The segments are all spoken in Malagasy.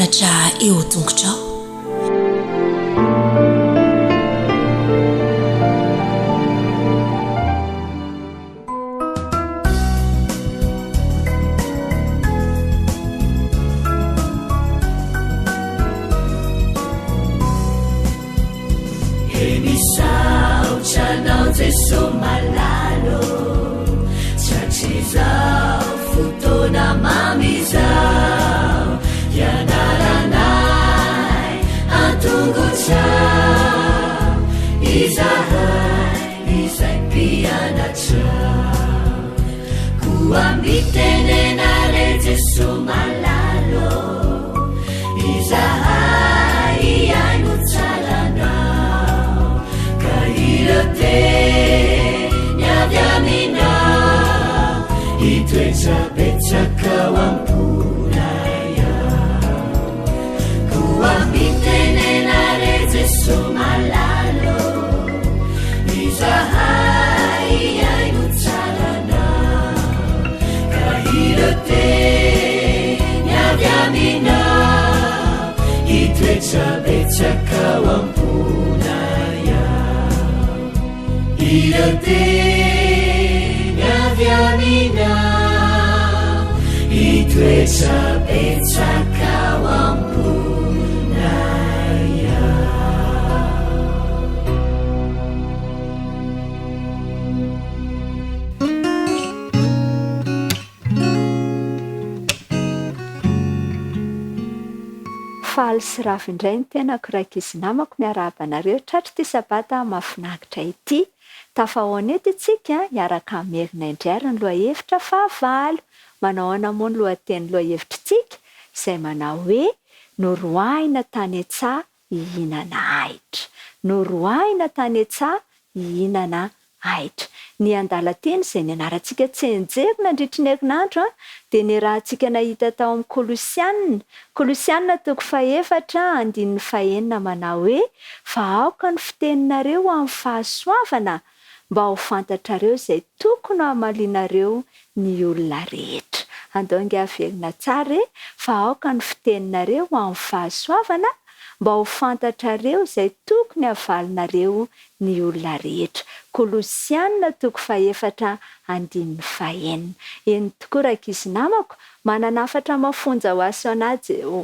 mpianatra eo an-tongotrao. He misaotra anao Jeso malala ô, Tratry izao fotoana mamy izao, Hianaranay an-tongotrao, Izahay izay mpianatrao. Koa mitenena re Jeso malala ô, Izahay hihaino tsara Anao, Ka ireo teny avy Aminao Hitoetra betsaka ao am-ponay ao. Koa mitenena re Jeso malala ô, Izahay hihaino tsara Anao, Ka ireo teny avy Aminao Hitoetra betsaka ao am-ponay ao. Ireo teny avy Aminao Hitoetra betsaka ao am-ponay ao. Faly sy ravo indray ny tenako rankizy namako miarahaba anareo tratr'ity sabata mahafinaritra ity. Tafahaona eto isika hiaraka hamerina indray ary ny lohahevitra fahavalo. Manao ahoana moa ny lohatenin'ny lohahevitr'tsika? Izay manao hoe Noroahina tany an-tsaha hihinana ahitra. Noroahina tany an-tsaha hihinana ahitra. Ny andalan-teny izay nianarantsika tsianjery nandritry ny herinandro dia niarahantsika nahita tao amin'ny Kolosiana, Kolosiana toko fahefatra andininy fahenina manao hoe, Fa aoka ny fiteninareo ho amin'ny fahasoavana, mba ho fantatrareo izay tokony hamalianareo ny olona rehetra. Andao ange averina tsara e, fa aoka ny fiteninareo ho amin'ny fahasoavana, mba ho fantatrareo izay tokony havalinareo ny olona rehetra. Kolosiana toko fahefatra andininy fahenina. Eny tokoa rankizy namako, manana hafatra mafonja ho ahy sy anà Jeho.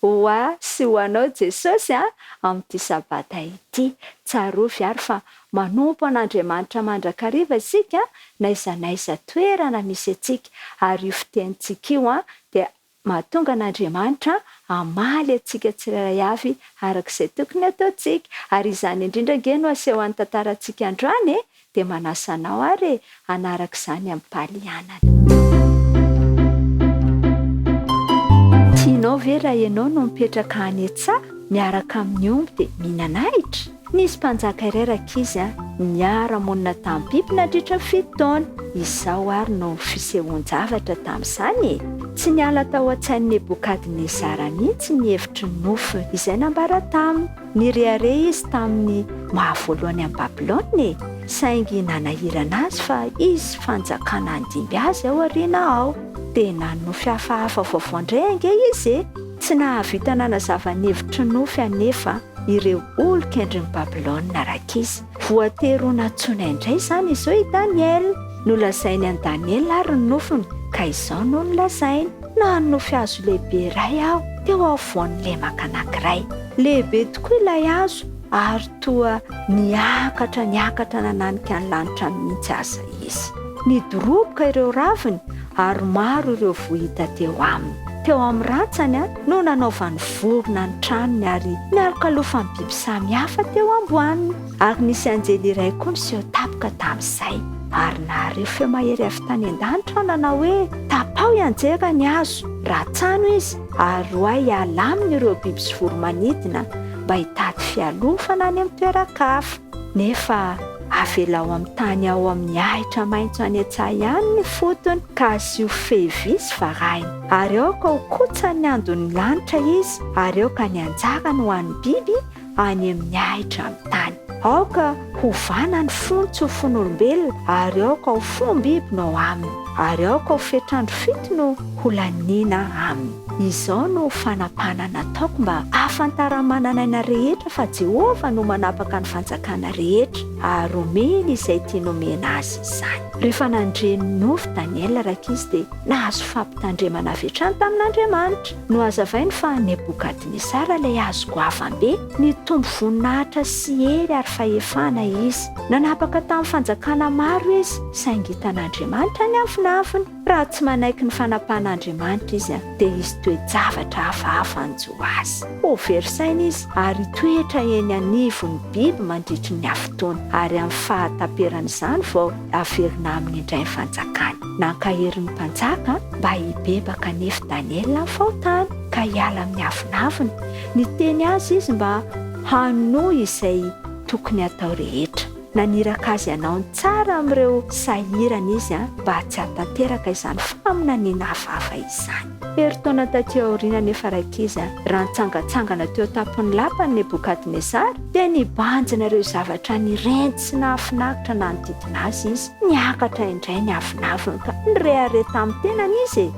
Ho ahy sy ho anao Jesosy a, amin'ity Sabata ity. Tsarovy ary fa manompo an'Andriamanitra mandrakariva isika n'aiza n'aiza toerana misy antsika, ary io fitenintsika io dia mahatonga an'Andriamanitra hamaly antsika tsirairay avy araka izay tokony hataontsika. Ary izany indrindra ange no asehon'ny tantarantsika androany e! Dia manasa anao ary e, hanaraka izany amim-pahalianana. Tianao ve raha ianao no mipetraka any an-tsaha miaraka amin'ny omby dia mihinana ahitra? Nisy mpanjaka iray rankizy a, niara-monina tamin'ny biby nandritra ny fito taona. Izao ary no fisehoan-javatra tamin'izany e! Tsy niala tao an-tsain'i Nebokadnezara mihitsy ny hevitry ny nofy izay nambara taminy. Nirehareha izy tamin'ny maha voalohany an'i Babylona e! Saingy nanahirana azy fa hisy fanjakana handimby azy ao aoriana ao. Dia nanonofy hafahafa vaovao indray ange izy e! Tsy nahavita nanazava ny hevitry ny nofy anefa ireo olon-kendrin'i Babylona rankizy. Voatery ho nantsoina indray izany izao i Daniela. Nolazainy an'i Daniela àry ny nofiny, ka izao no nolazainy, Nanonofy hazo lehibe iray aho teo afovoan'ny lemaka anankiray. Lehibe tokoa ilay hazo ary toa niakatra niakatra nananika ny lanitra mihitsy aza izy. Nidoroboka ireo raviny ary maro ireo voa hita teo aminy. Teo amin'ny rantsany no nanaovan'ny vorona ny tranony ary nialokalofan'ny biby samihafa teo amboaniny. Ary nisy anjely iray koa niseho tampoka tamin'izay. Ary nahare feo mahery avy tany an-danitra aho nanao hoe, Tapaho hianjera ny hazo, ratsano izy, ary roahy hiala aminy ireo biby sy voro-manidina mba hitady fialofana any amin'ny toeran-kafa. Nefa avelao amin'ny tany ao amin'ny ahitra maitso any an-tsaha ihany ny fotony, ka asio fehy vy sy varahina. Ary aoka ho kotsan'ny andon'ny lanitra izy, ary aoka ny anjarany ho an'ny biby any amin'ny ahitra amin'ny tany. Aoka hovana ny fony tsy ho fon'olombelona, ary aoka ho fom-biby no ao aminy. Ary aoka ho fetr'andro fito no holaniana aminy. Izao no fanapahana nataoko mba hahafantaran'ny manan'aina rehetra fa Jehovah no manapaka ny fanjakana rehetra, ary omeny izay tiany homena azy izany. Rehefa nandre ny nofy Daniela rankizy dia nahazo fampitandremana avy hatrany tamin'Andriamanitra. Nohazavainy fa Nebokadnezara ilay hazo goavam-be, nitombo voninahitra sy hery ary fahefana izy. Nanapaka tamin'ny fanjakana maro izy, saingy hitan'Andriamanitra ny avonavony. Raha tsy manaiky ny fanapahan'Andriamanitra izy, dia hisy toe-javatra hafahafa hanjo azy. Ho very saina izy ary hitoetra eny anivon'ny biby mandritry ny hafitoana, ary amin'ny fahataperan'izany vao haverina aminy indray ny fanjakany. Nankahery ny mpanjaka mba hibebaka anefa Daniela amin'ny fahotany, ka hiala amin'ny avonavony. Niteny azy izy mba hanohy izay tokony hatao rehetra. Naniraka azy hanao ny tsara amin'ireo sahirana izy mba tsy hahatanteraka izany faminaniana hafahafa izany. Herintaona tatỳ aoriana anefa rankizy, raha nitsangantsangana teo an-tampon'ny lapan'i Nebokadnezara, dia nibanjina ireo zavatra nirenty sy nahafinaritra nanodidina azy izy. Niakatra indray ny avonavony ka nirehareha tamin'ny tenany izy e!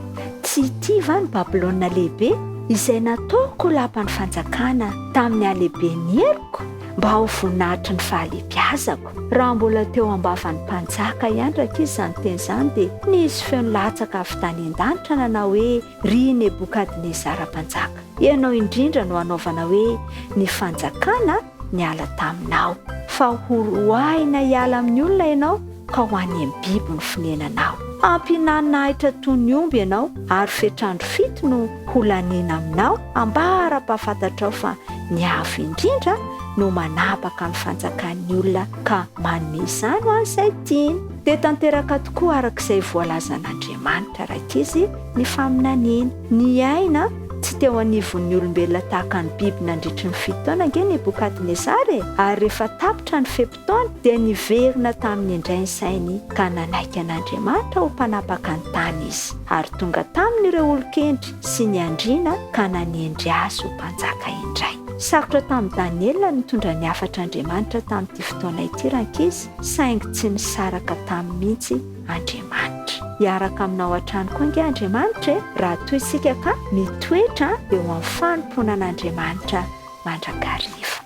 Tsy ity va ny Babylona Lehibe, izay nataoko ho lapan'ny fanjakana tamin'ny halehiben'ny heriko? Mba ho voninahitry ny fahalehibiazako. Raha mbola teo am-bavan'ny mpanjaka ihany rankizy izany teny izany, dia nisy feo nilatsaka avy tany an-danitra nanao hoe, Ry Nebokadnezara mpanjaka, ianao indrindra no hanaovana hoe ny fanjakana niala taminao. Fa horoahina hiala amin'ny olona ianao ka ho any amin'ny biby ny fonenanao. Hampihinanina ahitra toy ny omby ianao, ary fetr'andro fito no holaniana aminao, ambara-pahafantatrao fa ny Avo Indrindra no manapaka ny fanjakan'ny olona ka manome izany ho an'izay tiany. Dia tanteraka tokoa araka izay voalazan'Andriamanitra, rankizy, ny faminaniana. Niaina tsy teo anivon'ny olombelona tahaka ny biby nandritry ny fito taona ange Nebokadnezara e! Ary rehefa tapitra ny fe-potoana, Taona, dia niverina taminy indray ny sainy ka nanaiky an'Andriamanitra ho mpanapaka ny tany izy. Ary tonga taminy ireo olon-kendry sy ny andriana ka nanendry azy ho mpanjaka indray. Sarotra tamin'i Daniela ny nitondra ny hafatr'Andriamanitra tamin'ity fotoana ity rankizy, saingy tsy nisaraka taminy mihitsy Andriamanitra. Hiaraka aminao hatrany koa ange Andriamanitra e, raha toa isika ka mitoetra eo amin'ny fanompoana an'Andriamanitra mandrakariva.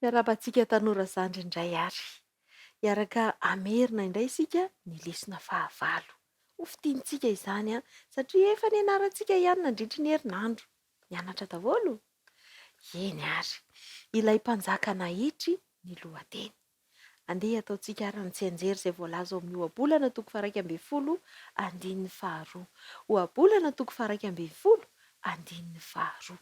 Miarahaba antsika tanora zandry indray ary. Hiaraka hamerina indray isika ny lesona fahavalo. Ho fintinintsika izany satria efa nianarantsika ihany nandritry ny herinandro. Nianatra daholo? Eny ary. Ilay mpanjaka naetry ny lohateny. Andeha hataontsika ary ny tsianjery izay voalaza ao amin'ny Ohabolana toko faha-11 andininy faharoa. Ohabolana toko faha-11 andininy faharoa.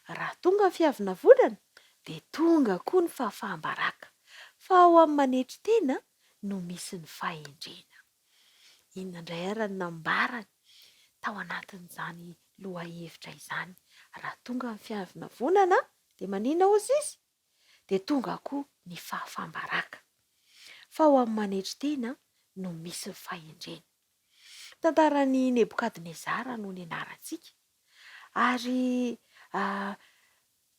Raha tonga ny fiavonavonana, dia tonga koa ny fahafaham-baraka, fa ao amin'ny manetry tena no misy ny fahendrena. Inona indray ary no nambarany tao anatin'izany lohahevitra izany? Raha tonga ny fiavonavonana, dia maninona hozy izy? dia tonga koa ny fahafaham-baraka. Fa ho amin'ny manetry tena no misy ny fahendrena. Tantaran'i Nebokadnezara no nianarantsika, ary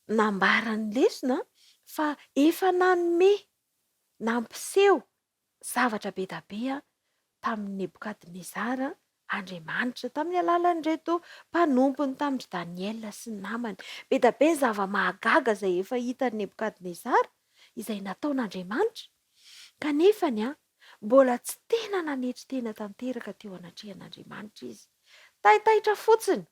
nambaran'ny lesona fa efa nanome, nampiseho zavatra be da be tamin'i Nebokadnezara Andriamanitra, tamin'ny alalan'ireto mpanompony, tamin-dry Daniela sy ny namany. Be da be ny zava-mahagaga izay efa hitan'i Nebokadnezara, izay nataon'Andriamanitra, kanefa mbola tsy tena nanetry tena tanteraka teo anatrehan'Andriamanitra izy. Taitaitra fotsiny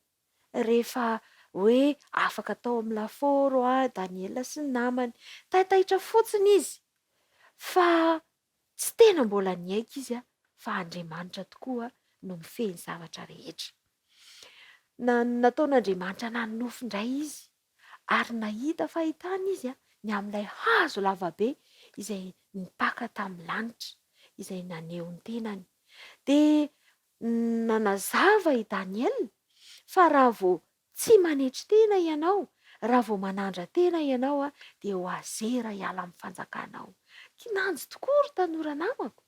rehefa hoe afaka tao amin'ny lafaoro Daniela sy ny namany. Taitaitra fotsiny izy fa tsy tena mbola niaiky izy fa Andriamanitra tokoa no mifehy ny zavatra rehetra. Na nataon'Andriamanitra nanonofy indray izy ary nahita fahitana izy ny amin'ilay hazo lavabe izay nipaka tamin'ny lanitra, izay naneho ny tenany. Dia nanazava i Daniela fa raha vao Tsy manetry tena ianao, raha vao manandra-tena ianao dia ho azera hiala amin'ny fanjakanao. Kinanjo tokoa ry tanora namako!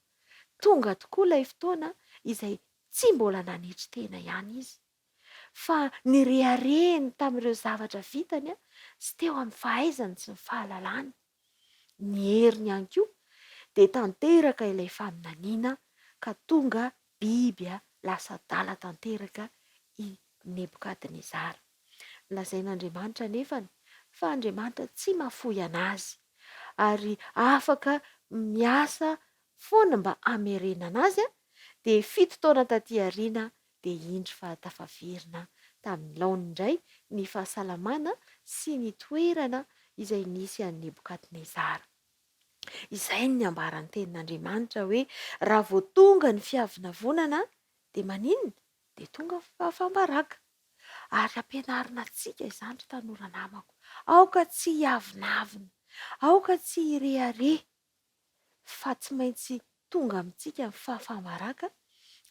Tonga tokoa ilay fotoana izay tsy mbola nanetry tena ihany izy, fa nireharehany tamin'ireo zavatra vitany sy teo amin'ny fahaizany sy ny fahalalany. Ny heriny ihany koa. Dia tanteraka ilay faminaniana ka tonga biby lasa adala tanteraka i Nebokadnezara. Lazain'Andriamanitra anefany fa Andriamanitra tsy mahafoy an'azy ary afaka miasa foana mba hamerenana azy, dia fito taona taty aoriana dia indro fa tafaverina tamin'ny laoniny indray ny fahasalamana sy ny toerana izay nisy an'i Nebokadnezara. Izay no ambaran'ny tenin'Andriamanitra hoe raha vao tonga ny fiavonavonana dia maninona? Dia tonga ny fahafaham-baraka. Ary ampianarina antsika izany ry tanora namako. Aoka tsy hiavonavona, aoka tsy hirehareha fa tsy maintsy tonga amintsika ny fahafaham-baraka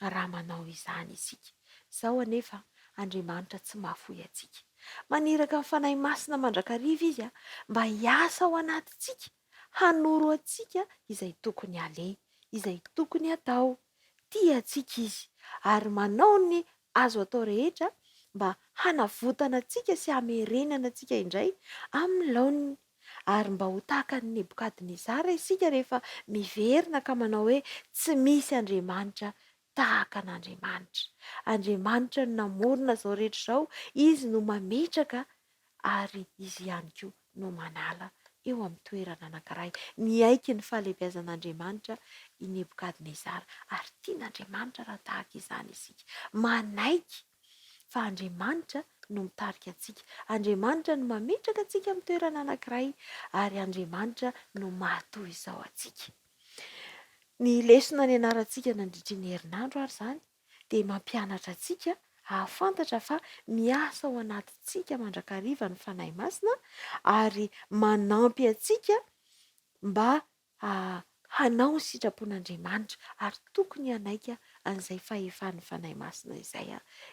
raha manao izany isika. Izao anefa, Andriamanitra tsy mahafoy antsika. Maniraka ny Fanahy Masina mandrakariva Izy mba hiasa ao anatintsika, hanoro antsika izay tokony haleha, izay tokony hatao. Tia antsika Izy ary manao ny azo atao rehetra mba hanavotana antsika sy hamerenana antsika indray amin'ny laoniny. Ary mba ho tahaka an'i Nebokadnezara isika rehefa miverina ka manao hoe, Tsy misy Andriamanitra tahaka an'Andriamanitra. Andriamanitra no namorona izao rehetra izao, Izy no mametraka ary Izy ihany koa no manala eo amin'ny toerana anankiray. Niaiky ny fahalehibiazan'Andriamanitra i Nebokadnezara, ary tian'Andriamanitra raha tahaka izany isika. Manaiky fa Andriamanitra no mitarika antsika, Andriamanitra no mametraka antsika amin'ny toerana anankiray, ary Andriamanitra no mahatoy izao antsika. Ny lesona nianarantsika nandritry ny herinandro ary izany dia mampianatra antsika hahafantatra fa miasa ao anatintsika mandrakariva ny Fanahy Masina ary manampy antsika mba hanao ny sitrapon'Andriamanitra ary tokony hanaiky an'izay fahefan'ny Fanahy Masina izay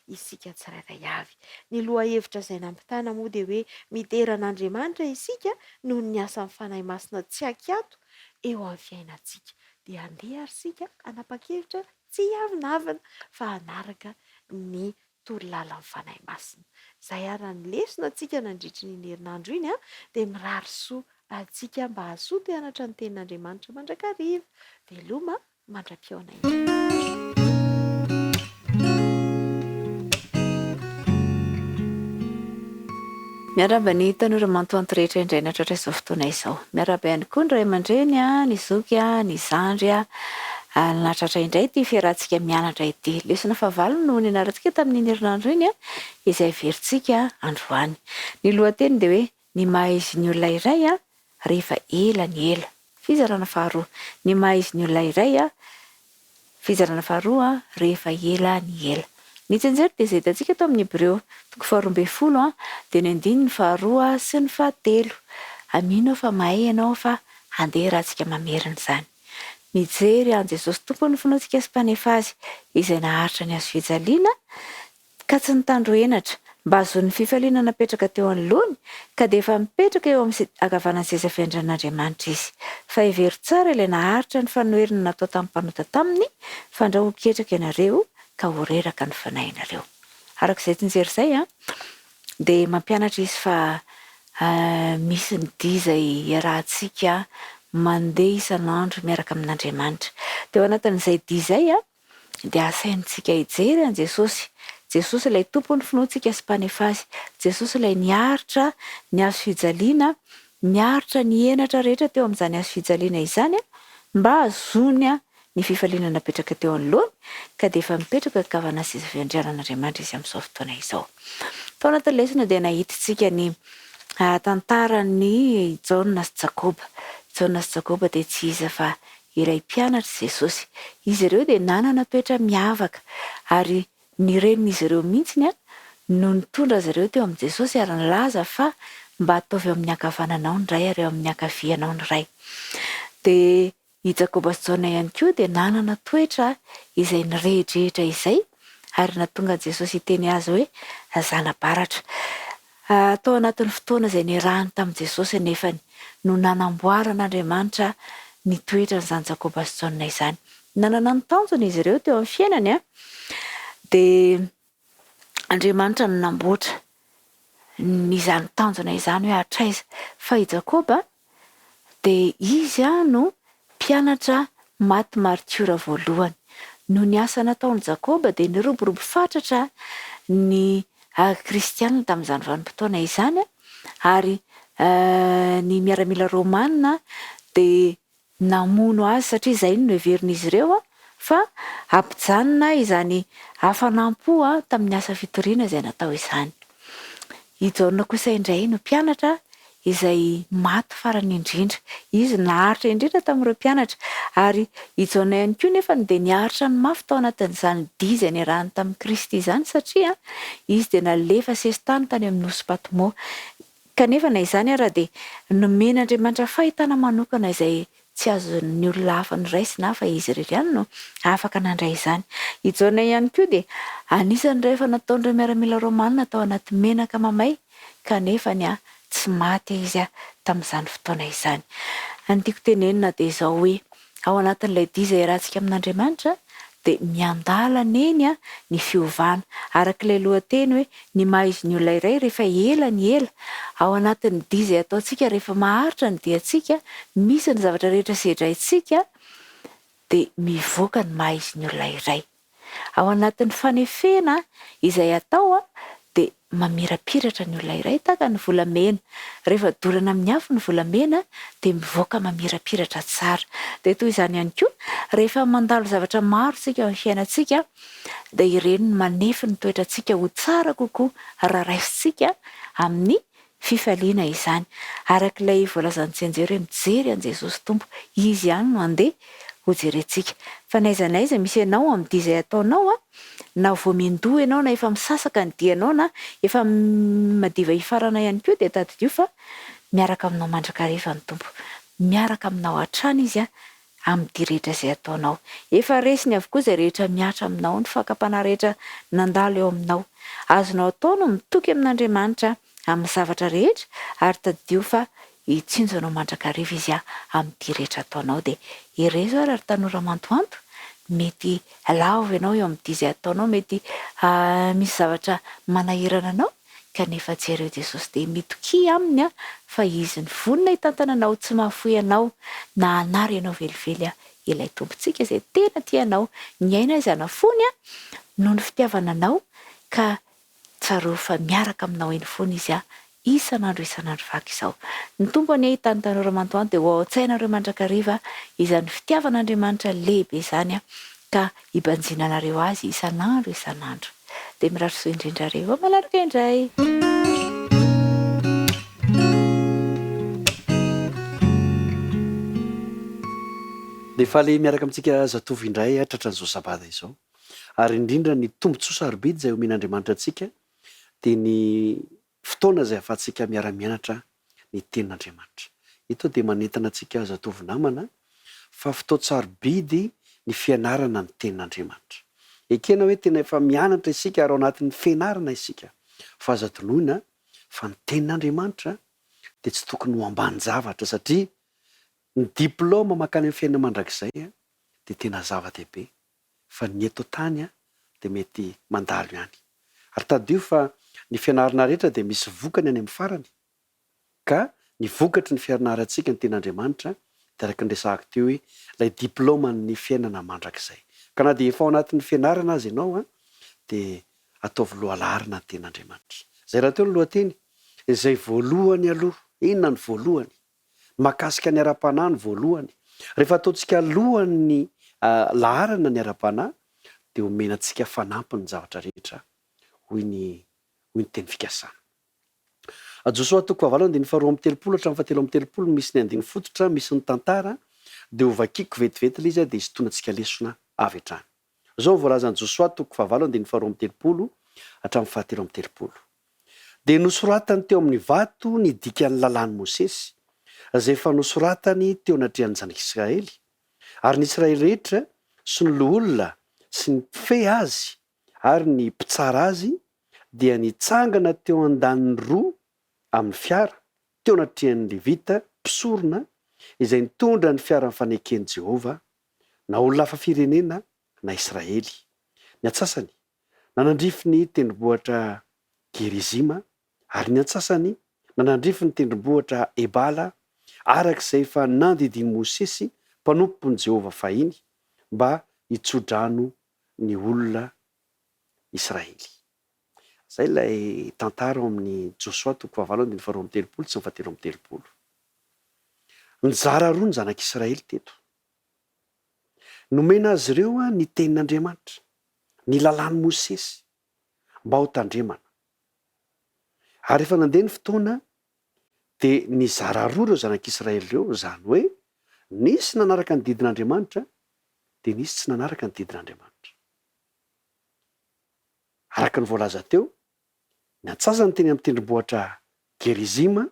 isika tsirairay avy. Ny lohahevitra izay nampitana moa dia hoe midera an'Andriamanitra isika noho ny asan'ny Fanahy Masina tsy ankiato eo amin'ny fiainantsika. Dia handeha ary isika hanapa-kevitra tsy hiavonavona fa hanaraka ny torolalan'ny Fanahy Masina. Izay ary ny lesona antsika nandritry ny iny herinandro iny dia mirary soa antsika mba hazoto hianatra ny Tenin'Andriamanitra mandrakariva. Veloma mandra-pihaona indray. Miarahaba ny tanora mantoanto rehetra indray nahatratra izao fotoana izao. Miarahaba ihany koa ny ray aman-dreny, ny zoky, ny zandry, nahatratra indray ity fiarahantsika mianatra ity. Lesona fahavalo no nianarantsika tamin'iny herinandro iny, izay heverintsika androany. Ny lohateny dia hoe Ny maha izy ny olona iray rehefa ela ny ela. Fizarana faharoa. Ny maha izy ny olona iray Fizarana faharoa rehefa ela ny ela. Ny tsianjery dia izay hitantsika tao amin'ny Hebreo toko faharoa ambinifolo dia ny andininy faharoa sy ny fahatelo. Mino aho fa mahay ianao fa handeha raha tsika mamerina izany. Mijery an'i Jesosy Tompon'ny finoantsika sy Mpanefa azy izay naharitra ny hazofijaliana ka tsy nitandro henatra, mba hahazoany ny fifaliana napetraka teo anoloany, ka dia efa mipetraka eo amin'ny ankavanan'ny seza fiandrianan'Andriamanitra izy. Fa hevero tsara ilay naharitra ny fanoherana natao tamin'ny mpanota taminy, fandrao ho ketraka ianareo ka ho reraka ny fanahinareo. Araka izay tsinjery izay, dia mampianatra izy fa misy ny dia izay iarahantsika mandeha isan'andro miaraka amin'Andriamanitra. Dia ao anatin'izay dia izay, dia asaintsika hijery an'i Jesosy. Jesosy ilay Tompon'ny finoantsika sy Mpanefa azy. Jesosy ilay niaritra ny hazo fijaliana, niaritra ny henatra rehetra teo amin'izany hazo fijaliana izany mba hahazoany ny fifaliana napetraka teo anoloany, ka dia efa mipetraka ankavana seza fiandrianan'Andriamanitra izy amin'izao fotoana izao. Tao anatin'ny lesona dia nahitintsika ny tantaran'i Jaona sy Jakoba. Jaona sy Jakoba dia tsy iza fa Ilay mpianatr'i Jesosy. Izy ireo dia nanana toetra miavaka, ary ny renin'izy ireo mihitsy no nitondra azy ireo teo amin'i Jesosy ary nilaza fa mba ataovy eo amin'ny ankavananao ny iray ary eo amin'ny ankavianao ny iray. Dia i Jakoba sy Jaona ihany koa dia nanana toetra izay nirehidrehitra izay ary nahatonga an'i Jesosy hiteny azy hoe zana-baratra. Tao anatin'ny fotoana izay niarahany tamin'i Jesosy anefany no nanamboaran'Andriamanitra ny toetran'izany Jakoba sy Jaona izany. Nanana ny tanjony izy ireo teo amin'ny fiainany, dia Andriamanitra no namboatra ny izany tanjona izany hoe hatraiza. Fa i Jakoba dia izy no. mpianatra maty maritiora voalohany. Noho ny asa nataon'i Jakoba dia niroborobo fatratra ny kristiana tamin'izany vanim-potoana izany ary ny miaramila romana dia namono azy satria izay no noheverin'izy ireo fa hampijanona izany hafanam-po tamin'ny asa fitoriana izay natao izany. I Jaona kosa indray no mpianatra izay maty farany indrindra. Izy no naharitra indrindra tamin'ireo mpianatra. Ary i Jaona ihany koa nefa dia niaritra ny mafy tao anatin'izany dia izay niarahany tamin'i Kristy izany satria izy dia nalefa sesitany tany amin'ny nosy Patmo. Kanefa na izany ara dia nomen'Andriamanitra fahitana manokana izay tsy azon'ny olona hafa noraisina fa izy irery ihany no afaka nandray izany. I Jaona ihany koa dia anisan'ireo efa nataon'ireo miaramila romana tao anaty menaka mamay kanefa ny tsy maty izy tamin'izany fotoana izany. Ny tiako tenenina dia izao hoe Ao anatin'ilay dia izay iarahantsika amin'Andriamanitra dia miandalana eny ny fiovana. Araka ilay lohateny hoe ny maha izy ny olona iray rehefa ela ny ela. Ao anatin'ny dia izay ataontsika rehefa maharitra ny diantsika, misy ny zavatra rehetra sedraintsika dia mivoaka ny maha izy ny olona iray. Ao anatin'ny fanefena izay atao dia mamirapiratra ny olona iray tahaka ny volamena. Rehefa dorana amin'ny afo ny volamena dia mivoaka mamirapiratra tsara. Dia toy izany ihany koa, rehefa mandalo zavatra maro isika eo amin'ny fiainantsika dia ireny no manefy ny toetrantsika ho tsara kokoa raha raisintsika amin'ny Fifaliana izany. Araka ilay voalazan'i Tsianjery hoe mijery an'i Jesosy Tompo. Izy ihany no andeha hojerentsika. Fa n'aiza n'aiza misy anao amin'ny dia izay ataonao an, na vao miandoha ianao na efa misasaka ny dianao na efa madiva hifarana ihany koa dia tadidio fa miaraka aminao mandrakariva ny Tompo. Miaraka aminao hatrany Izy an, amin'ny dia rehetra izay ataonao. Efa resiny avokoa izay rehetra mihatra aminao, ny fakam-panahy rehetra nandalo eo aminao. Azonao atao no mitoky amin'Andriamanitra amin'ny zavatra rehetra ary tadidio fa hitsinjo anao mandrakariva Izy amin'ny dia rehetra ataonao. Dia herezo ary ry tanora mantoanto, mety lavo ianao eo amin'ny dia izay ataonao, mety misy zavatra manahirana anao, Kanefa jereo Jesosy dia mitokia aminy fa Izy ny vonona hitantana anao tsy mahafoy anao na hanary anao velively ilay Tompontsika izay tena tia anao niaina azy hanafony noho ny fitiavana anao ka tsarovy fa miaraka aminao eny foana Izy isan'andro isan'andro vaky izao. Ny Tompo anie hitany tanora mantoanto dia ho ao an-tsainareo mandrakariva izany fitiavan'Andriamanitra lehibe izany ka hibanjinanareo azy isan'andro isan'andro. Dia mirary soa indrindra re. Ho manaraka indray. Dia faly miaraka amintsika zatovo indray tratran'izao sabata izao. Ary indrindra ny tombontsoa sarobidy izay omen'Andriamanitra antsika dia ny fotoana izay ahafahantsika miara-mianatra ny Tenin'Andriamanitra. Eto dia manentana antsika zatovo namana fa fotoan-tsarobidy ny fianarana ny Tenin'Andriamanitra. Ekena hoe tena efa mianatra isika ary ao anatin'ny fianarana isika, fa aza adinoina fa ny Tenin'Andriamanitra dia tsy tokony ho ambanin-javatra satria ny diplaoma mankany amin'ny fiainana mandrakizay dia tena zava-dehibe fa ny eto an-tany dia mety mandalo ihany. Ary tadidio fa ny fianarana rehetra dia misy vokany any amin'ny farany, ka ny vokatry ny fiarinarantsika ny Tenin'Andriamanitra dia araka ny resahako teo hoe ilay diplaoman'ny fiainana mandrakizay. Ka na dia efa ao anatin'ny fianarana aza ianao dia ataovy lohalaharana ny Tenin'Andriamanitra. Izay rahateo ny lohateny, izay voalohany aloha, inona ny voalohany? Ny mahakasika ny ara-panahy no voalohany. Rehefa ataontsika lohan'ny laharana ny ara-panahy dia omena antsika fanampiny ny zavatra rehetra, hoy ny hoy ny teny fikasana. Josoa toko fahavalo andininy faharoa amby telopolo hatramin'ny fahatelo amby telopolo no misy ny andininy fototra misy ny tantara, dia hovakiko vetivety ilay izy dia hisintonantsika lesona avy hatrany. Izao no voalazan'i Josoa toko fahavalo andininy faharoa amby telopolo hatramin'ny fahatelo amby telopolo. Dia nosoratany teo amin'ny vato ny dikan'ny lalàn'i Mosesy, izay efa nosoratany teo anatrehan'ny zanak'Israely, ary ny Israely rehetra sy ny loholona sy ny mpifehy azy ary ny mpitsara azy dia nitsangana teo an-daniny roa amin'ny fiara, teo anatrehan'ny Levita mpisorona izay nitondra ny fiaran'ny faneken'i Jehovah, na olona hafa firenena na Israely. Ny antsasany Nanandrify ny tendrombohitra Gerizima, ary ny antsasany nanandrify ny tendrombohitra Ebala, araka izay efa nandidian'i Mosesy mpanompon'i Jehovah fahiny, mba hitso-drano ny olona Israely. Izay ilay tantara ao amin'ny Josoa toko fahavalo andininy faharoa amby telopolo sy ny fahatelo amby telopolo. Nizara roa ny zanak'Israely teto. Nomena azy ireo ny tenin'Andriamanitra, ny lalàn'i Mosesy, mba hotandremana. Ary rehefa nandeha ny fotoana, dia nizara roa ireo zanak'Israely ireo, izany hoe nisy nanaraka ny didin'Andriamanitra, dia nisy tsy nanaraka ny didin'Andriamanitra. Araka ny voalaza teo, ny antsasany teny amin'ny tendrombohitra Gerizima,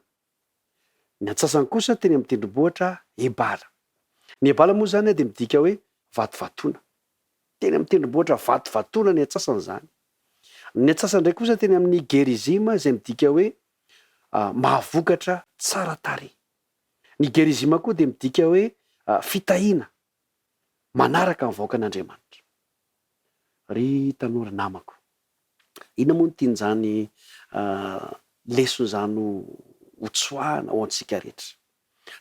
ny antsasany kosa teny amin'ny tendrombohitra Ebala. Ny Ebala moa izany dia midika hoe vatovatoana. Teny amin'ny tendrombohitra vatovatoana ny antsasany izany. Ny antsasany indray kosa teny amin'ny Gerizima izay midika hoe mahavokatra tsara tarehy. Ny Gerizima koa dia midika hoe fitahiana manaraka ny vahoakan'Andriamanitra. Ry tanora namako, inona moa no tian'izany lesona izany hotsoahana ho antsika rehetra?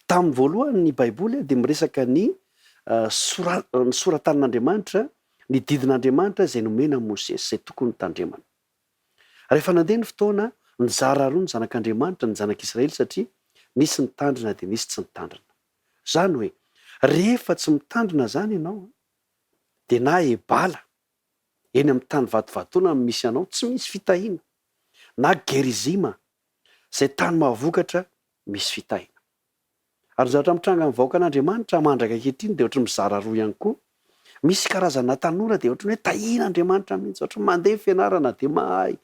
Tamin'ny voalohany ny Baiboly dia miresaka ny sora- ny soratan'Andriamanitra, ny didin'Andriamanitra izay nomena an'i Mosesy, izay tokony hotandremana. Rehefa nandeha ny fotoana, nizara roa ny zanak'Andriamanitra, ny zanak'Israely, satria nisy nitandrina dia nisy tsy nitandrina. Izany hoe, rehefa tsy mitandrina izany ianao, dia na Ebala, eny amin'ny tany vatovatoana no misy anao, tsy misy fitahiana, na Gerizima, izay tany mahavokatra, misy fitahiana. Ary ny zavatra mitranga amin'ny vahoakan'Andriamanitra mandraka ankehitriny dia ohatry ny mizara roa ihany koa. Misy karazana tanora dia ohatry ny hoe tahian'Andriamanitra mihitsy, ohatry ny mandeha ny fianarana dia mahay,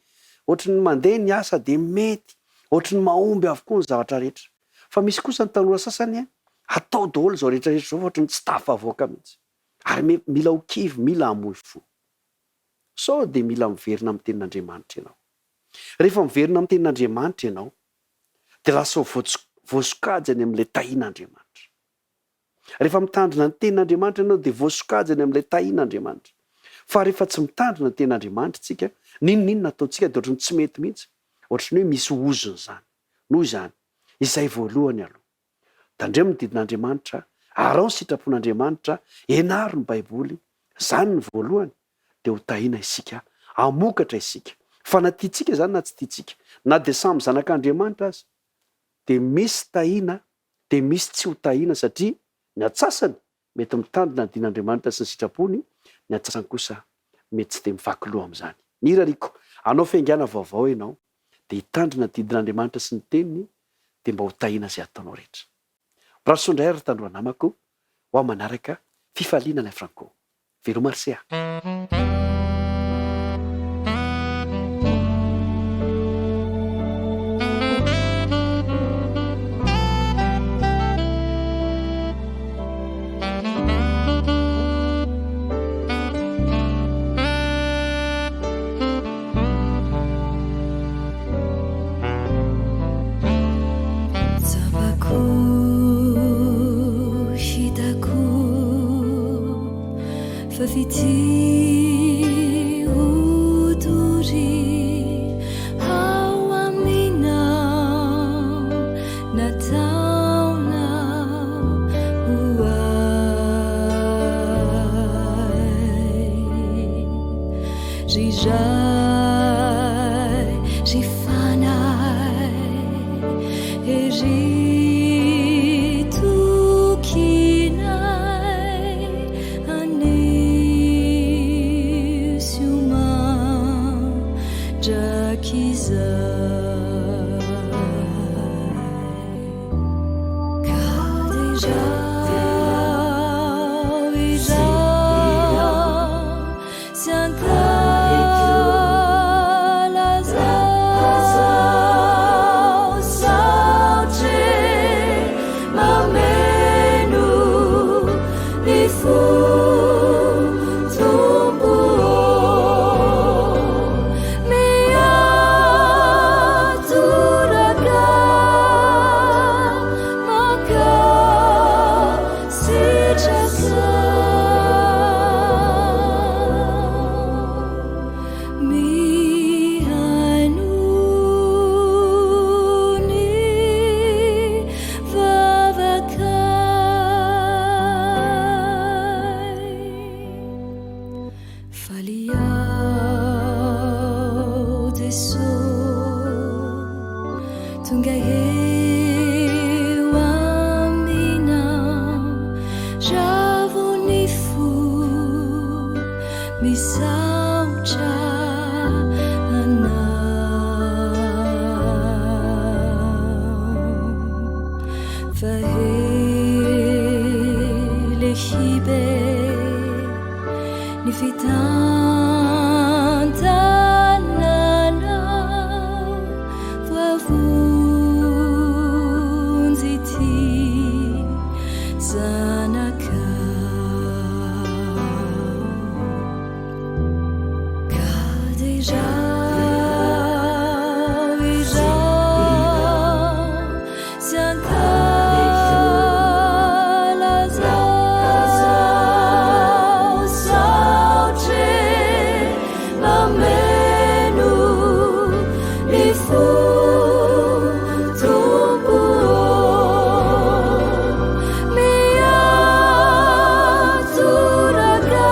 ohatry ny mandeha ny asa dia mety, ohatry ny mahomby avokoa ny zavatra rehetra. Fa misy kosa ny tanora sasany atao daholo izao rehetra rehetra izao fa ohatry ny tsy tafavoaka mihitsy. Ary mila ho kivy, mila hamoy fo. Sao dia mila miverina amin'ny tenin'Andriamanitra ianao. Rehefa miverina amin'ny tenin'Andriamanitra ianao, dia lasa ho voasokajy any amin'ilay tahian'Andriamanitra. Rehefa mitandrina ny tenin'Andriamanitra ianao dia voasokajy any amin'ilay tahian'Andriamanitra. Fa rehefa tsy mitandrina ny tenin'Andriamanitra isika, n'inon'inona ataontsika dia ohatran'ny tsy mety mihitsy, ohatran'ny hoe misy ozona izany. Noho izany, izay voalohany aloha. Tandremo ny didin'Andriamanitra, araho ny sitrapon'Andriamanitra, ianaro ny Baiboly, izany ny voalohany, dia ho tahiana isika, hamokatra isika. Fa na tiantsika izany na tsy tiantsika, na dia samy zanak'Andriamanitra aza, dia misy tahiana, dia misy tsy ho tahiana satria ny antsasany mety mitandrina ny din'Andriamanitra sy ny sitrapony, ny antsasany kosa mety tsy dia mivaky loha amin'izany. Ny irariako, hanao fiaingàna vaovao ianao, dia hitandrina ny didin'Andriamanitra sy ny teniny, dia mba ho tahiana izay ataonao rehetra. Mirary soa indray ary ry tanora namako, ho ahy manaraka, fifaliana Alain Franco. Veloma ry se a! Tsapako, hitako fa fitia ho doria ao aminao nataonao ho ahy. Ry Ray, ry Fanahy, ery tokinay anio sy ho mandrakizay. Ka derao izaho sy ankalazao saotra mameno ny fo Tompo ô miatoraka mankalaza. Fa lehibe ny fitantananao, voavonjy ity zanakao. Ka derao izao sy ankalazao, saotra mameno ny fo Tompo ô, miatoraka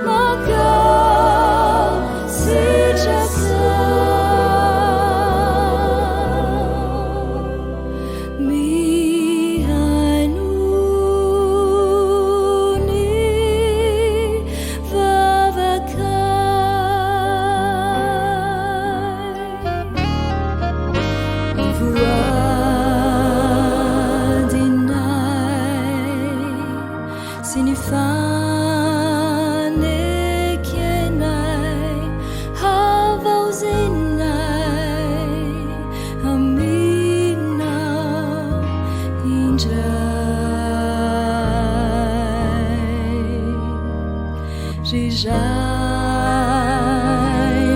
mankasitraka mihaino ny vavakay. Voadinay sy ny fanekenay havaozinay aminao indray. Ry Ray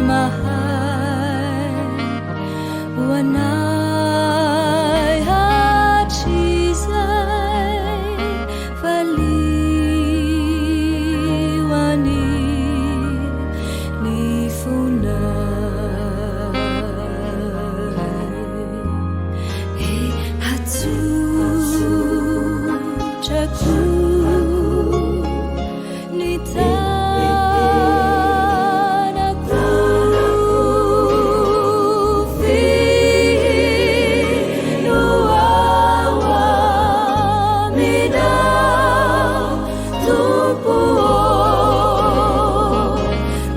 mahay ho anay hatrizay, valio anie ny fonay. He hatsotrako ny tanako fino ao aminao Tompo ô,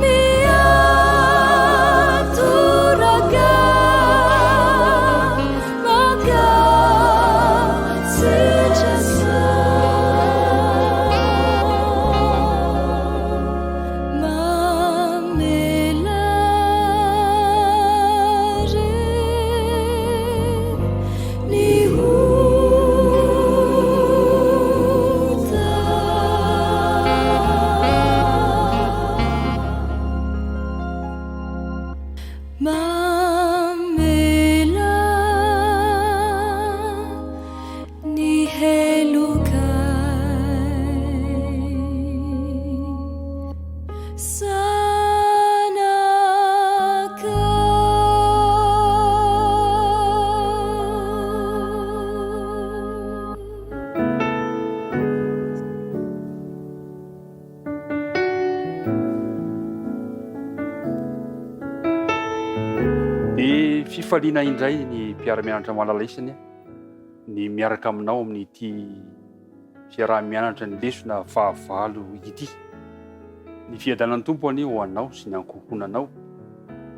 miatoraka mankasitraka mamela re ny ota. Mamela ny helokay Zanakao. Dia fifaliana indray ny mpiara-mianatra malala isany ny miaraka aminao amin'ity fiaraha-mianatra ny lesona fahavalo ity. Ny fiadanan'ny Tompo anie ho anao sy ny ankohonanao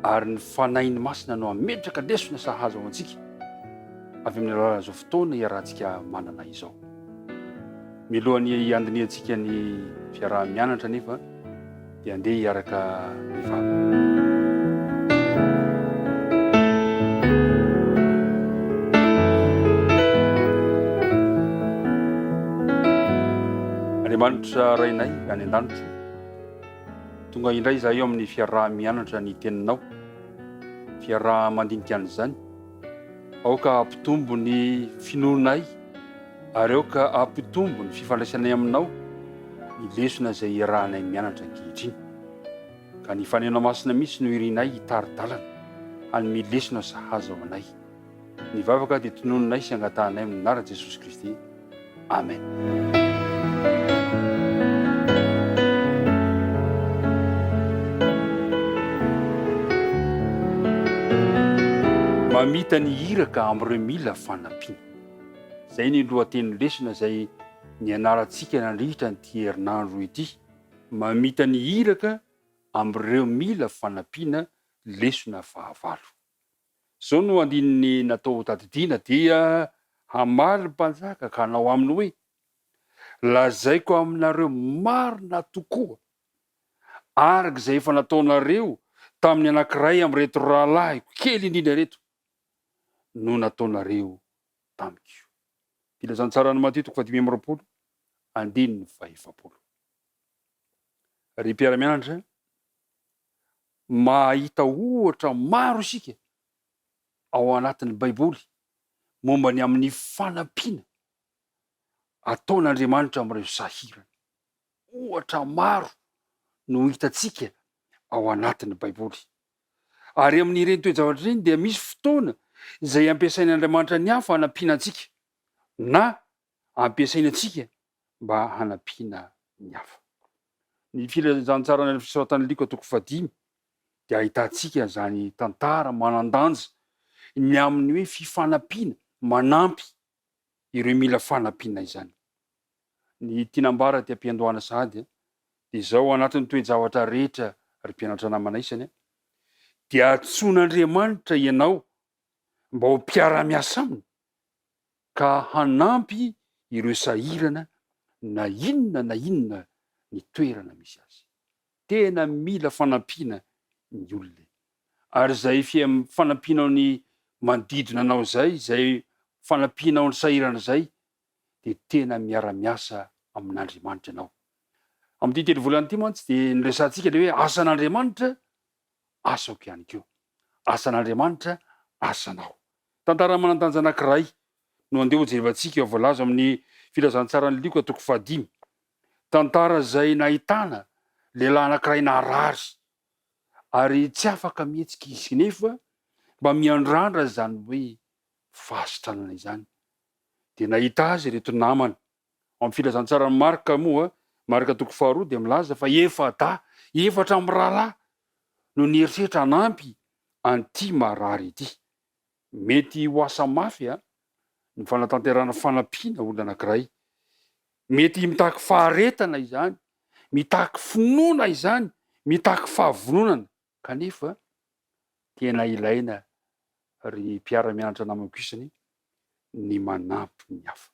ary ny Fanahiny Masina no hametraka lesona sahaza ho antsika avy amin'ny alalan'izao fotoana iarahantsika manana izao. Mialohan'ny handinihantsika ny fiaraha-mianatra anefa dia andeha hiaraka hivavaka. Andriamanitra Rainay any an-danitra, tonga indray izahay eo amin'ny fiaraha-mianatra ny Teninao, fiaraha-mandinika an'izany. Aoka hampitombo ny finoanay ary aoka hampitombo ny fifandraisanay aminao ny lesona izay iarahanay mianatra ankehitriny. Ka ny Faneno Masina mihitsy no irinay hitari-dalana hanome lesona sahaza ho anay. Ny vavaka dia tononinay sy angatahanay amin'ny anaran'i Jesosy Kristy. Amen. Mamita ny iraka amin'ireo mila fanampiana. Izay ny lohateny lesona izay nianarantsika nandritra an'ity herinandro ity. Mamita ny iraka amin'ireo mila fanampiana lesona fahavalo. Izao no andininy natao hotadidiana, Dia hamaly ny mpanjaka ka hanao aminy hoe, Lazaiko aminareo marina tokoa, araka izay efa nataonareo tamin'ny anankiray amin'ireto rahalahiko kely indrindra ireto, no nataonareo tamiko. Filazantsaran'i Matio toko fahadimy amby 20, andininy fahefapolo. Ry mpiara-mianatra, mahita ohatra maro isika ao anatin'ny Baiboly momba ny amin'ny fanampiana ataon'Andriamanitra amin'ireo sahirana. Ohatra maro no hitantsika ao anatin'ny Baiboly. Ary amin'ireny toe-javatra ireny dia misy fotoana izay ampiasain'Andriamanitra ny hafa hanampiana antsika, na ampiasainy antsika mba hanampiana ny hafa. Ny Filazantsaran'ny Fisoratan'i Lioka toko fahadimy dia ahitantsika izany tantara manan-danja ny amin'ny hoe fifanampiana manampy ireo mila fanampiana izany. Ny tiana ambara aty am-piandohana sahady dia izao, anatin'ny toe-javatra rehetra ry mpianatra namana isany dia antsoin'Andriamanitra ianao mba ho mpiara-miasa aminy ka hanampy ireo sahirana na inona na inona ny toerana misy azy. Tena mila fanampiana ny olona e! Ary izay fanampianao ny manodidina anao izay, izay fanampianao ny sahirana izay dia tena miara-miasa amin'Andriamanitra ianao. Amin'ity telovolana ity mantsy dia niresahantsika ilay hoe asan'Andriamanitra, asako ihany koa. Asan'Andriamanitra, asanao. Tantara manan-danja anankiray no andeha hojerevantsika voalaza amin'ny Filazantsaran'i Lioka toko fahadimy. Tantara izay nahitana lehilahy anankiray narary ary tsy afaka mihetsika izy nefa mba miandrandra izany hoe fahasitranana izany. Dia nahita azy ireto namany. Ao amin'ny Filazantsaran'i Marka moa, Marka toko faharoa dia milaza fa efa-dahy, efatra mirahalahy no nieritreritra hanampy an'ity marary ity. Mety ho asa mafy ny fanatanterahana fanampiana olona anankiray. Mety mitaky faharetana izany, mitaky finoana izany, mitaky fahavononana. Kanefa tena ilaina ry mpiara-mianatra namako isany ny manampy ny hafa.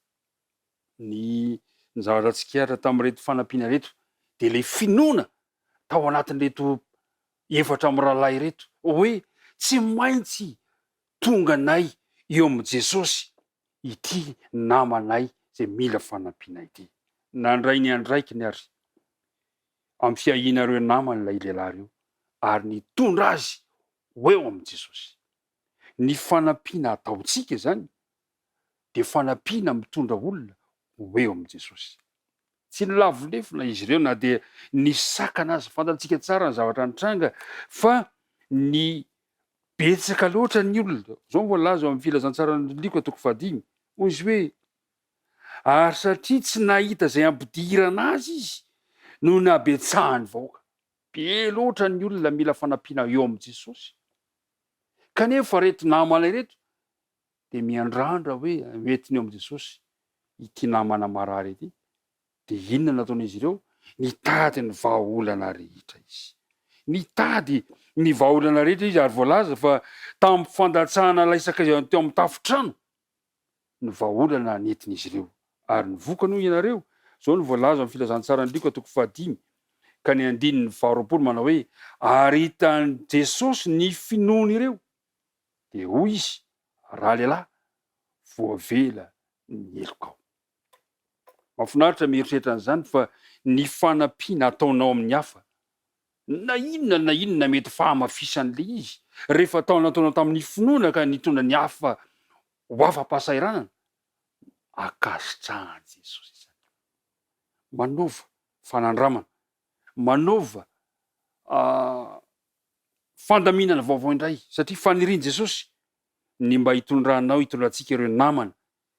Ny zavatra tsikaritra tamin'ireto fanampiana ireto dia ilay finoana tao anatin'ireto efatra mirahalahy ireto hoe tsy maintsy tonga anay eo amin'i Jesosy ity namanay izay mila fanampiana ity. Nandray ny andraikiny ary amin'ny fiahiana ireo namany ilay lehilahy ireo ary nitondra azy ho eo amin'i Jesosy. Ny fanampiana ataontsika izany dia fanampiana mitondra olona ho eo amin'i Jesosy. Tsy nilavo lefona izy ireo na dia nisakana aza. Fantatsika tsara ny zavatra nitranga fa ny betsaka loatra ny olona. Izao no voalaza ao amin'ny Filazantsaran'i Lioka toko fahadimy. Hoy izy hoe, Ary satria tsy nahita izay hampidirana azy izy noho ny habetsahan'ny vahoaka. Be loatra ny olona mila fanampiana eo amin'i Jesosy. Kanefa ireto namana ireto dia miandrandra hoe hoentiny eo amin'i Jesosy ity namana marary ity, dia inona no nataon'izy ireo? Nitady ny vahaolana rehetra izy. Nitady ny vahaolana rehetra izy ary voalaza fa tamin'ny fandatsahana ilay sakaiza teo amin'ny tafontrano ny vahaolana nentin'izy ireo. Ary ny vokany hoy ianareo? Izao no voalaza amin'ny filazantsaran'i Lioka toko fahadimy ka ny andininy faharoapolo manao hoe, ary hitan'i Jesosy ny finoan'ireo, dia hoy izy, Ralehilahy, voavela ny helokao. Mahafinaritra mieritreritra an'izany fa ny fanampiana ataonao amin'ny hafa, na inona na inona mety fahamafisan'ilay izy, rehefa atao nataonao tamin'ny finoana ka nitondra ny hafa ho afa-pahasahiranana, ankasitrahan'i Jesosy izany. Manaova fanandramana, manaova fandaminana vaovao indray, satria fanirian'i Jesosy ny mba hitondranao, hitondrantsika ireo namana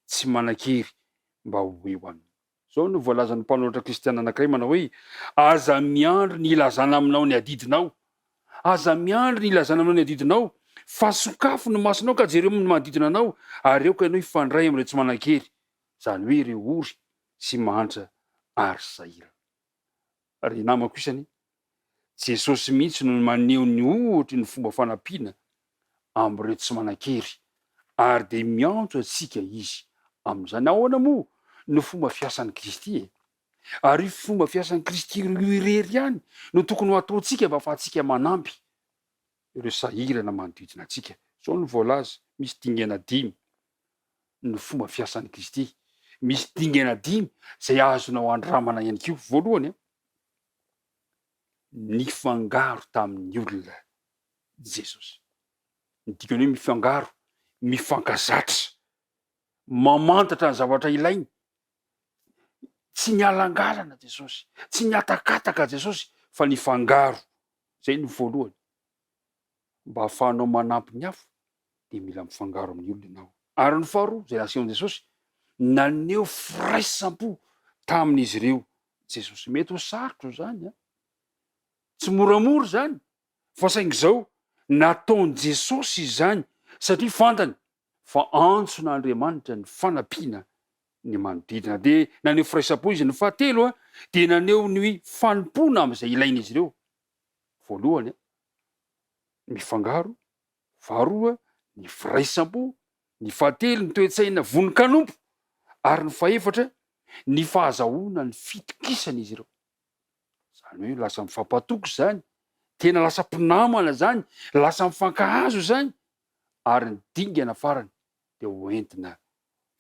tsy manan-kery mba ho eo aminy. Izao no voalazan'ny mpanoratra kristiana anankiray manao hoe, Aza miandry ny hilazana aminao ny adidinao. Aza miandry ny hilazana aminao ny adidinao, fa sokafy ny masonao ka jereo ny manodidina anao, ary aoka ianao hifandray amin'ireo tsy manan-kery, izany hoe ireo ory sy mahantra ary sahirana. Ry namako isany, Jesosy mihitsy no maneho ny ohatry ny fomba fanampiana. amin'ireo tsy manan-kery, ary dia miantso antsika Izy amin'izany. Ahoana moa no fomba fiasan'i Kristy e? Ary io fomba fiasan'i Kristy io irery ihany no tokony ho ataontsika mba ahafahantsika manampy ireo sahirana manodidina antsika. Izao no voalaza, misy dingana dimy ny fomba fiasan'i Kristy. Misy dingana dimy izay azonao andramana ihany koa. Voalohany, nifangaro tamin'ny olona Jesosy. Ny dikany hoe mifangaro, mifankazatra, mamantatra ny zavatra ilainy. Tsy nialangalana Jesosy, tsy nihatakataka Jesosy fa nifangaro. Izay no voalohany. Mba hahafahanao manampy ny hafa dia mila mifangaro amin'ny olona ianao. Ary ny faharoa izay nasehon'i Jesosy, naneho firaisam-po tamin'izy ireo Jesosy. Mety ho sarotra izany an! Tsy moramora izany, fa saingy izao, nataon'i Jesosy izany satria fantany fa antson'Andriamanitra ny fanampiana ny manodidina. Dia naneho firaisam-po izy. Ny fahatelo dia naneho ny fanompoana amin'izay ilain'izy ireo. Voalohany, mifangaro, faharoa, ny firaisam-po, ny fahatelo, ny toe-tsaina vonon-kanompo, ary ny fahefatra, ny fahazahoana ny fitokisan'izy ireo. Izany hoe lasa mifampatoky izany, tena lasa mpinamana izany, lasa mifankahazo izany, ary ny dingana farany dia ho entina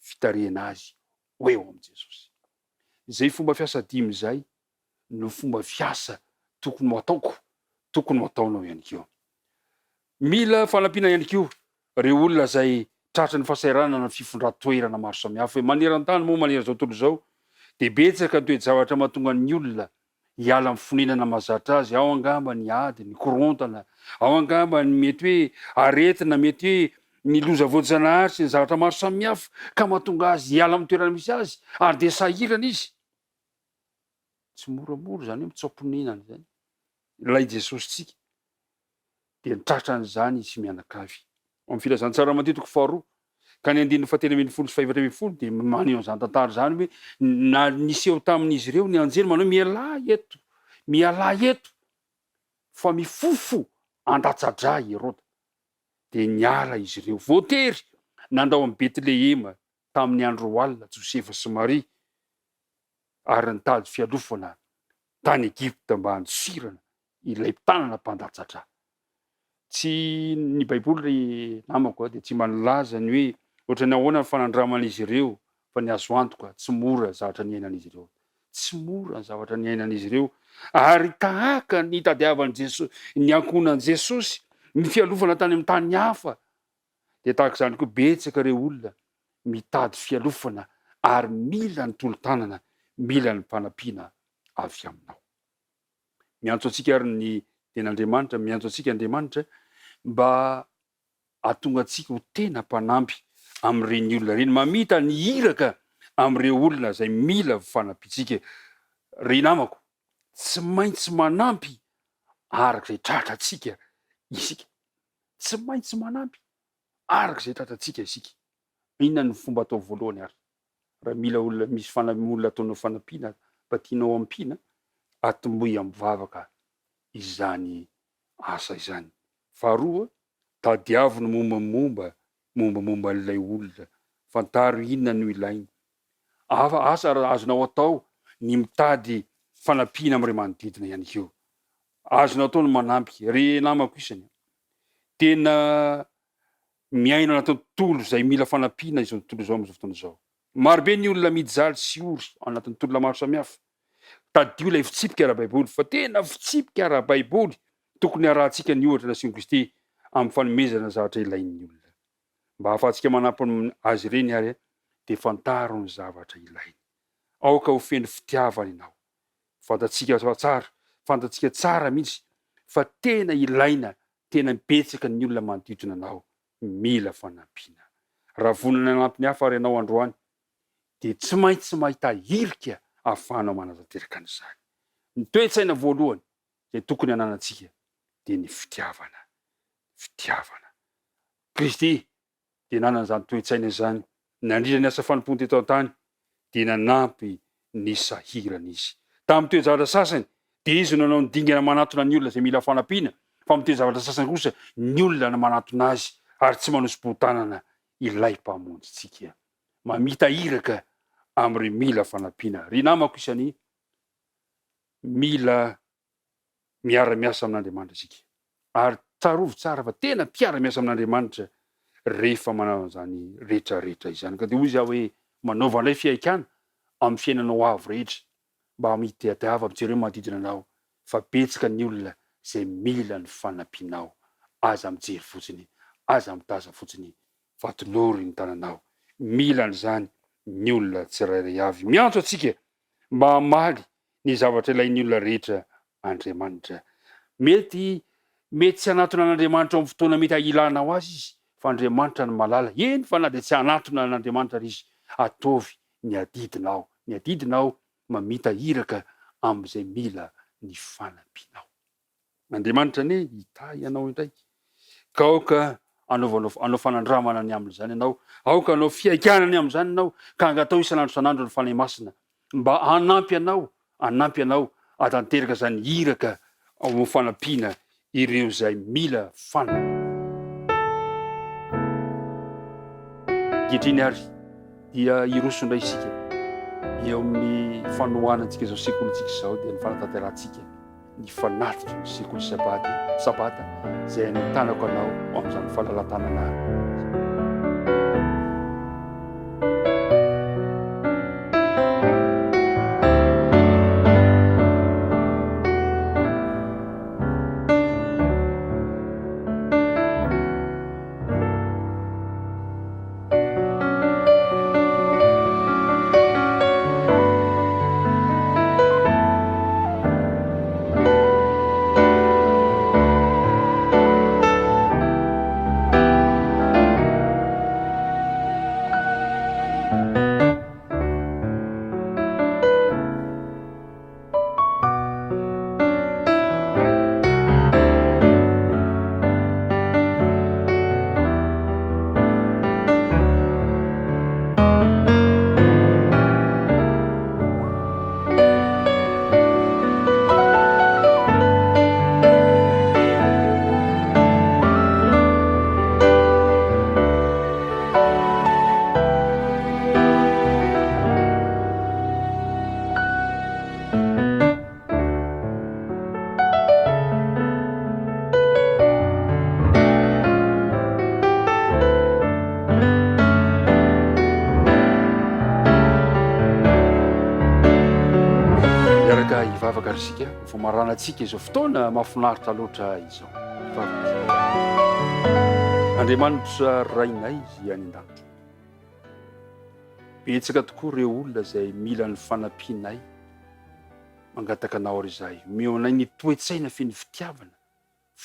fitarihana azy ho eo amin'i Jesosy. Izay fomba fiasa dimy izay no fomba fiasa tokony ho ataoko, tokony ho ataonao ihany koa. Mila fanampiana ihany koa ireo olona izay tratry ny fahasahiranana ny fifindran-toerana maro samihafa. Maneran-tany moa manerana izao tontolo izao dia betsaka ny toe-javatra mahatonga ny olona hiala amin'ny fonenana mahazatra azy. Ao angamba ny ady, ny korontana, ao angamba ny mety hoe aretina, mety hoe ny loza voajanahary sy ny zavatra maro samihafa ka mahatonga azy hiala amin'ny toerana misy azy ary dia sahirana izy. Tsy moramora izany hoe mitsoa-ponenana izany. Ilay Jesosintsika dia tratran'izany izy mianakavy. Ao amin'ny Filazantsara Matio toko faharoa ka ny andininy fahatelo 12 sy fahefatra 14 dia maneho an'izany tantara izany hoe na niseho tamin'izy ireo ny anjely manao hoe mialà eto, mialà eto fa mifofo handatsa-drà i Heroda. Dia niala izy ireo. Voatery nandao an'i Betlehema tamin'ny andro alina Josefa sy Maria ary nitady fialofana tany Egypta mba handosirana ilay tanana mpandatsa-drà. Tsy ny Baiboly ry namako dia tsy mba nilaza ny hoe ohatran'ny ahoana ny fanandraman'izy ireo fa ny azo antoka tsy mora zavatra niainan'izy ireo. Tsy mora ny zavatra niainan'izy ireo ary tahaka ny nitadiavan'i Jesosy ny ankohonan'i Jesosy ny fialofana tany amin'ny tany hafa dia tahaka izany koa betsaka ireo olona mitady fialofana ary mila ny tolo-tanana, mila ny fanampiana avy aminao. Miantso antsika ary ny Tenin'Andriamanitra, miantso antsika Andriamanitra mba hahatonga antsika ho tena mpanampy amin'ireny olona ireny, mamita ny iraka amin'ireo olona izay mila fanampiantsika. Ry namako, tsy maintsy manampy araka izay tratrantsika isika. Tsy maintsy manampy araka izay tratrantsika isika. Inona no fomba atao voalohany ary raha mila olona misy olona ataonao fanampiana mba tianao ampiana, atombohy amin'ny vavaka izany asa izany. Faharoa, tadiavo ny mombamomba mombamomba an'ilay olona, fantaro inona no ilainy. Hafa asa raha azonao atao ny mitady fanampiana amin'ireo manodidina ihany koa. Azonao atao ny manampy, ry namako isany. Tena miaina anatin'ny tontolo izay mila fanampiana izao tontolo izao amin'izao fotoana izao. Marobe ny olona mijaly sy ory ao anatin'ny tolona maro samihafa. Tadidio ilay fitsipika ara-baiboly fa tena fitsipika ara-baiboly tokony harahantsika ny ohatra nasehon'i Kristy amin'ny fanomezana zavatra ilain'ny olona. Mba hahafahantsika manampy azy ireny àry dia fantaro ny zavatra ilainy. Aoka ho feno fitiavana ianao. Fantatsika tsara, fantatsika tsara mihitsy fa tena ilaina Tena betsaka ny olona manodidina anao mila fanampiana. Raha vonona hanampy ny hafa ary ianao androany, dia tsy maintsy mahita hirika ahafahanao manatanteraka an'izany. Ny toe-tsaina voalohany izay tokony hananantsika dia ny fitiavana. Fitiavana. Kristy dia nanana izany toe-tsaina izany. Nandritra ny asa fanompoany teto an-tany, dia nanampy ny sahirana izy. Tamin'ny toe-javatra sasany, dia izy no nanao ny dingana manatona ny olona izay mila fanampiana, fa amin'ny toe-javatra sasany kosa, ny olona no manatona azy. ary tsy manosi-bohon-tanana ilay Mpamonjintsika. Mamita iraka amin'ireo mila fanampiana. Ry namako isany, mila miara-miasa amin'Andriamanitra isika. Ary tsarovy tsara fa tena mpiara-miasa amin'Andriamanitra rehefa manao an'izany rehetra rehetra izany. Ka dia hoy izy aho hoe, manaova indray fihaikana amin'ny fiainanao avy rehetra mba mitadiava mijereo manodidina anao fa betsaka ny olona izay mila ny fanampianao. Aza mijery fotsiny, aza mitaza fotsiny fa tolory ny tananao. Mila an'izany ny olona tsirairay avy. Miantso antsika mba hamaly ny zavatra ilain'ny olona rehetra Andriamanitra. Mety mety tsy hanatona an'Andriamanitra ao amin'ny fotoana mety hilanao azy izy, fa Andriamanitra no mahalala. Eny fa na dia tsy hanatona an'Andriamanitra ary izy, ataovy ny adidinao. Ny adidinao mamita iraka amin'izay mila ny fanampianao. Andriamanitra anie hitahy anao indray, ka aoka hanaovanao hanao fanandramana ny amin'izany ianao, aoka hanao fihaikana ny amin'izany ianao, ka angatao isan'andro isan'andro ny Fanahy Masina mba hanampy anao, hanampy anao hahatanteraka izany iraka ho fanampiana ireo izay mila fanampiana. Ankehitriny ary dia hiroso indray isika eo amin'ny fanohanantsika izao sekolintsika izao dia ny fanatanterahantsika ny fanatitry ny sekoly sabady, sabata, izay anentanako anao ho amin'izany fahalalahan-tanana Miaraka hivavaka ary isika ho famaranantsika izao fotoana mahafinaritra loatra izao. Hivavaka isika. Andriamanitra Rainay izay any an-danitra. Betsaka tokoa ireo olona izay mila ny fanampianay. Mangataka Anao ary izahay, omeo anay ny toe-tsaina feno fitiavana,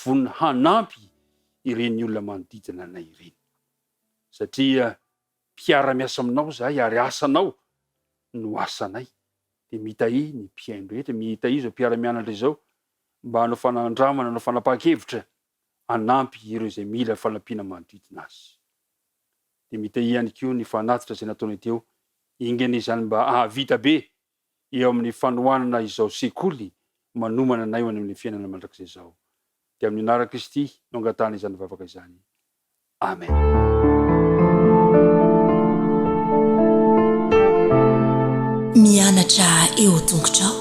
vonona hanampy ireny olona manodidina anay ireny. Satria mpiara-miasa aminao izahay ary asanao no asanay. Dia mitahia ny mpihaino rehetra, mitahia izao mpiara-mianatra izao mba hanao fanandramana, hanao fanapahan-kevitra hanampy ireo izay mila fanampiana manodidina azy. Dia mitahia ihany koa ny fanatitra izay nataonay teo, enga anie izany mba hahavita be eo amin'ny fanohanana izao sekoly manomana anay ho any amin'ny fiainana mandrakizay izao. Dia amin'ny anaran'i Kristy no angatahana izany vavaka izany. Amen. Mianatra eo tongotrao.